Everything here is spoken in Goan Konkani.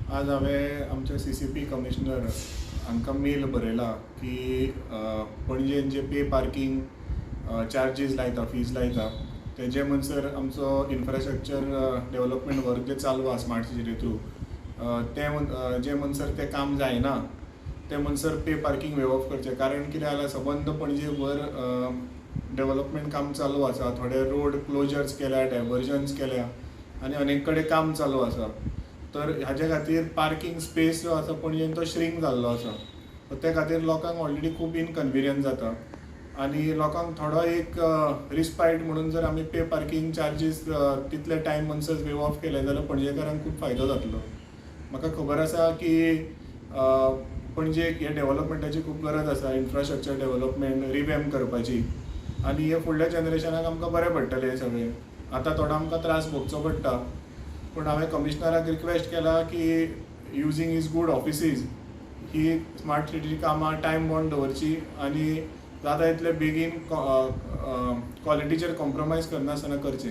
आज हांवें आमचे सीसीपी कमिशनर हांकां मेल बरयला की पणजेन जे पे पार्कींग चार्जीस लायता, फीज लायता, तेजे म्हणसर आमचो इन्फ्रास्ट्रक्चर डेव्हलपमेंट वर्क जें चालू आसा स्मार्ट सिटीचे थ्रू, तें जे म्हणसर तें काम जायना ते म्हणसर पे पार्कींग वेव ऑफ करचें. कारण कितें जालां, सबंद पणजे भर डेव्हलपमेंट काम चालू आसा, थोडे रोड क्लोजर्स केल्या, डायवर्जन्स केल्या आनी अनेक कडेन काम चालू आसा. तर हाजे खातीर पार्कींग स्पेस जो आसा पणजेन तो श्रिंक जाल्लो आसा. ते खातीर लोकांक ऑलरेडी खूब इनकन्विनियन्स जाता आनी लोकांक थोडो एक रिस्पायट म्हणून जर आमी पे पार्कींग चार्जीस तितले टायम म्हणसर वेव ऑफ केले जाल्यार पणजेकारांक खूब फायदो जातलो. म्हाका खबर आसा की पणजे हे डेव्हलपमेंटाची खूब गरज आसा, इन्फ्रास्ट्रक्चर डेव्हलपमेंट रिवॅम्प करपाची, आनी हे फुडल्या जनरेशनाक आमकां बरें पडटलें हें सगळें. आतां थोडो आमकां त्रास भोगचो पडटा, पूण हांवें कमिशनराक रिक्वेस्ट केला की using his good offices he smart सिटीची कामां टायम बाउंड दवरची आनी जाता इतले बेगीन क्वॉलिटीचेर कॉम्प्रोमायज करनासतना करचें.